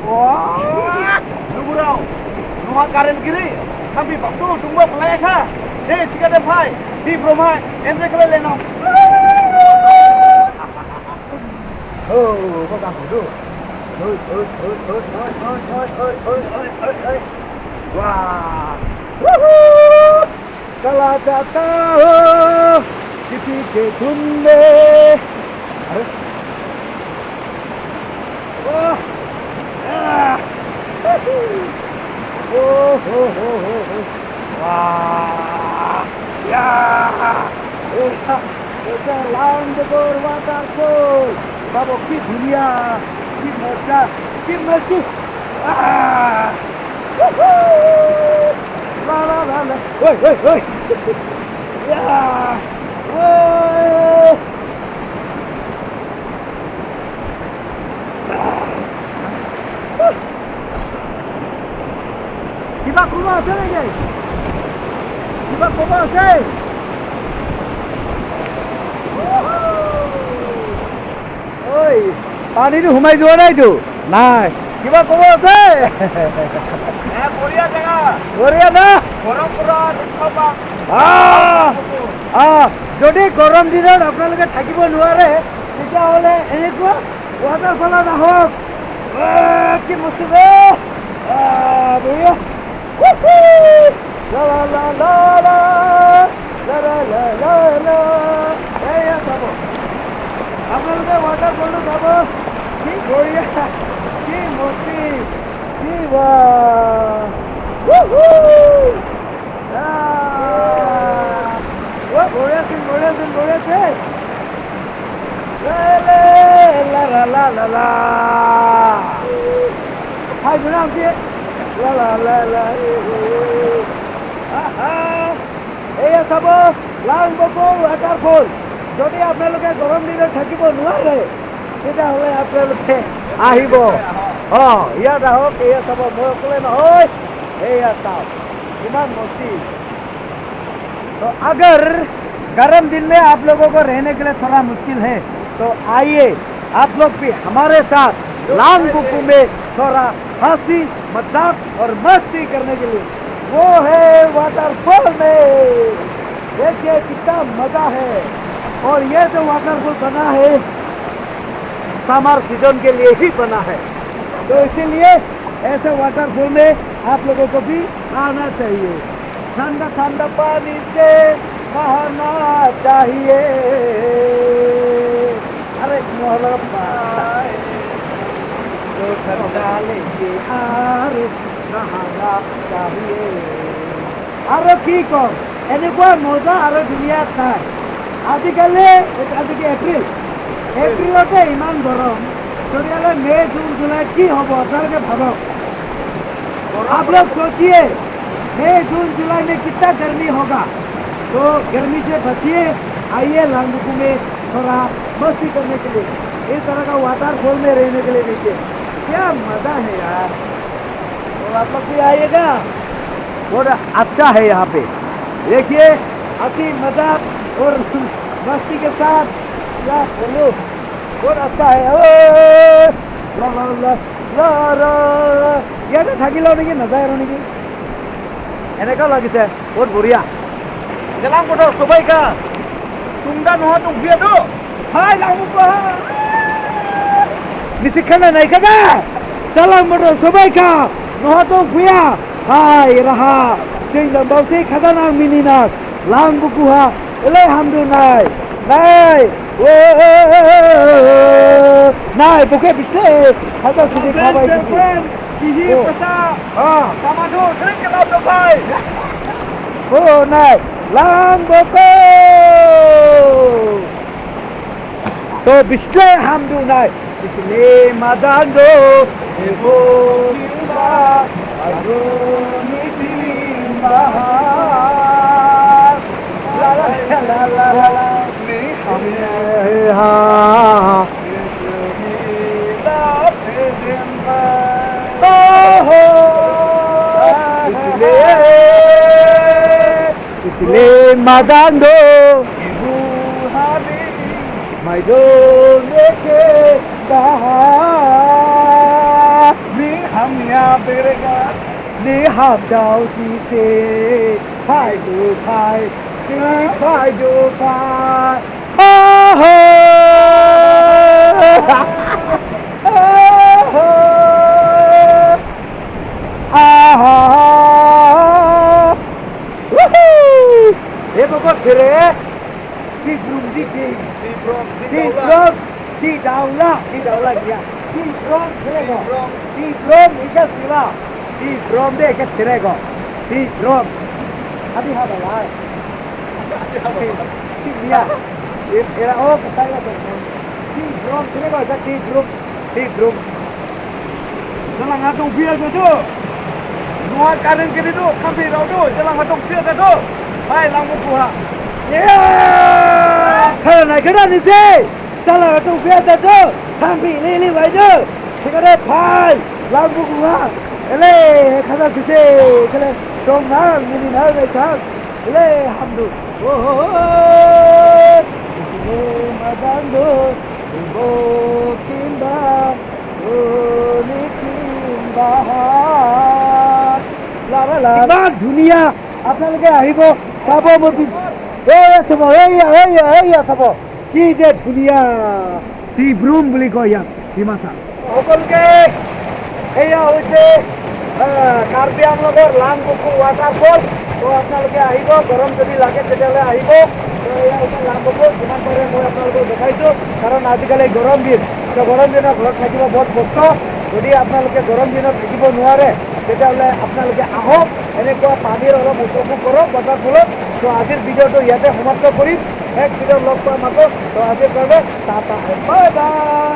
Wah, Lugurau, Nuha Karen Giri, kami baktu tunggu pelayaka. Hey, jika ada pai, di bromai, enjoy kalian leno. Oh, kok kamu tuh? Oi, oi, oi, oi, oi, oi, oi, oi, oi, oi, oi, oi. Wah, wuhu, kalau tak tahu किसी के धुन में। अरे, वाह, ओ हो हो हो हो, वाह, या, এটা লাংবুকুৰ ৱাটাৰফল। চাব কি ধুনীয়া, কি মজা, কি মস্তি। লা লা লা লা, ঐ ঐ ঐ, ইয়া, ঐ। কিবা ক'ব আছে নেকি? কিবা ক'ব আছে? ঐ, পানীটো সোমাই যোৱা নাইতো? নাই। কিবা ক'ব আছে? বঢ়িয়া জেগা। বঢ়িয়া না? গৰম পৰা ৰক্ষা পাম। যদি গৰম দিনত আপোনালোকে থাকিব নোৱাৰে, তেতিয়াহ'লে এনেকুৱা ৱাটাৰফলত আহক। কি মস্তি, বঢ়িয়া। লা লা লা লা লা লা লা লা লা। এইয়া চাব আপোনালোকে ৱাটাৰফলটো চাব, কি বঢ়িয়া, কি মস্তি, কি বা। বঢ়িয়া চিন, বঢ়িয়া চিন, বঢ়িয়া চিন। লা লা লা লা লা, হাই গুণাম দিয়ে লা লা লা লা। এইয়া চাব লাংবকু ৱাটাৰফল। যদি আপোনালোকে গৰম দিনত থাকিব নোৱাৰে, তেতিয়াহ'লে আপোনালোকে আহিব, অঁ, ইয়াত আহক। এয়া চাব, মই অকলে নহয়, এয়া চাওক কিমান মস্তি। तो अगर गर्म दिन में आप लोगों को रहने के लिए थोड़ा मुश्किल है, तो आइए आप लोग भी हमारे साथ लांगबुकू में थोड़ा हंसी मजाक और मस्ती करने के लिए। वो है वाटरफॉल में, देखिए कितना मजा है। और ये जो वाटरफॉल बना है, समर सीजन के लिए ही बना है, तो इसीलिए ऐसे वाटरफॉल में आप लोगों को भी आना चाहिए। ठंडा ठंडा पानी से नहाना चाहिए। अरे तो ठंडा लेके आर नहाना चाहिए। আৰু কি ক'ম, এনেকুৱা মজা আৰু দুনিয়াত নাই। আজিকালি আজি কি এপ্ৰিল, এপ্ৰিলতে ইমান গৰম, তেতিয়াহ'লে মে' জুন জুলাইত কি হ'ব আপোনালোকে ভাবক। आप लोग सोचिए मई जून जुलाई में कितना गर्मी होगा। तो गर्मी से बचिए, आइए लांगबुकू में थोड़ा मस्ती करने के लिए, इस तरह का वाटरफॉल में रहने के लिए। देखिए क्या मज़ा है यार। तो आप लोग भी आइएगा, बहुत अच्छा है यहाँ पे। देखिए हंसी मजाक और मस्ती के साथ, क्या बोलो, बहुत अच्छा है। ओ ला ला ला ला ला, ইয়াতে থাকি লওঁ নেকি, নাযায় আৰু নেকি, এনেকুৱাও লাগিছে। বহুত বঢ়িয়া। Jalan bodoh sobai ka. Tungda noha tungfia tu. Hai Langbuku ha. নিশিক্ষণে নাই কাকা চালাং বড় সবাই খা নহতো ফুয়া হাই রাহা जों दावसै खाजाना मिनिनाक लांबुकुहा এলাই হামদু নাই নাই ও নাই বুকে পিছলে খাজা সিদি খাবাই Sidi Kihi pesa. Ah, Kamadu drink ke lau bhai. ও নাই লাংবুকু তো বিছলে হামদু নাই বিছলে মাদান্দো এগো কিবা আৰু লা লা লা লা লা লা इसलिए मादांडो my 你好到底谁？快就快，你快就快，啊哈！啊哈！啊哈！呜呼！ये को फिरे di brum di di di brum di daula di daula गया di brum फिरेगो di brum इका सिला di brum दे के फिरेगो di brum अभी हाँ बोला है ठीक लिया ये फिरा ओ कसाई तो di brum फिरेगो ऐसा di brum di brum Jalan ngatong pia tu Nuat karen kiri tu kampi rau tu jalan ngatong pia tu hai lang buku ha 看来看到你谁？咱两个都不要在这，看比例例外这，这个在拍，老不顾啊！嘞，看到是谁？看来中南，你南来唱，嘞，喊住，哦，是马当多，我听吧，我你听吧，啦啦啦！ইমান ধুনীয়া আপোনালোকে আহিব চাব মোৰ চাব এইয়া এইয়া এইয়া চাব কি যে ধুনীয়া ডিব্ৰুম বুলি কয় ইয়াক ডিমাচা। সকলোকে এয়া হৈছে কাৰ্বি আংলঙৰ লাংবুকু ৱাটাৰফল। তো আপোনালোকে আহিব, গৰম যদি লাগে তেতিয়াহ'লে আহিব। তো এয়া হৈছে লাংবুকু, যিমান পাৰে মই আপোনালোকক দেখাইছোঁ, কাৰণ আজিকালি গৰম দিন, তো গৰম দিনত ঘৰত থাকিব বহুত কষ্ট। যদি আপোনালোকে গৰম দিনত থাকিব নোৱাৰে তেতিয়াহ'লে আপোনালোকে আহক, এনেকুৱা পানীৰ অলপ উপভোগ কৰক ৱাটাৰফলত। তো আজিৰ ভিডিঅ'টো ইয়াতে সমাপ্ত কৰিম, নেক্সট ভিডিঅ'ত লগ পাম আকৌ। তো আজিৰ কাৰণে টাটা, বাই বাই।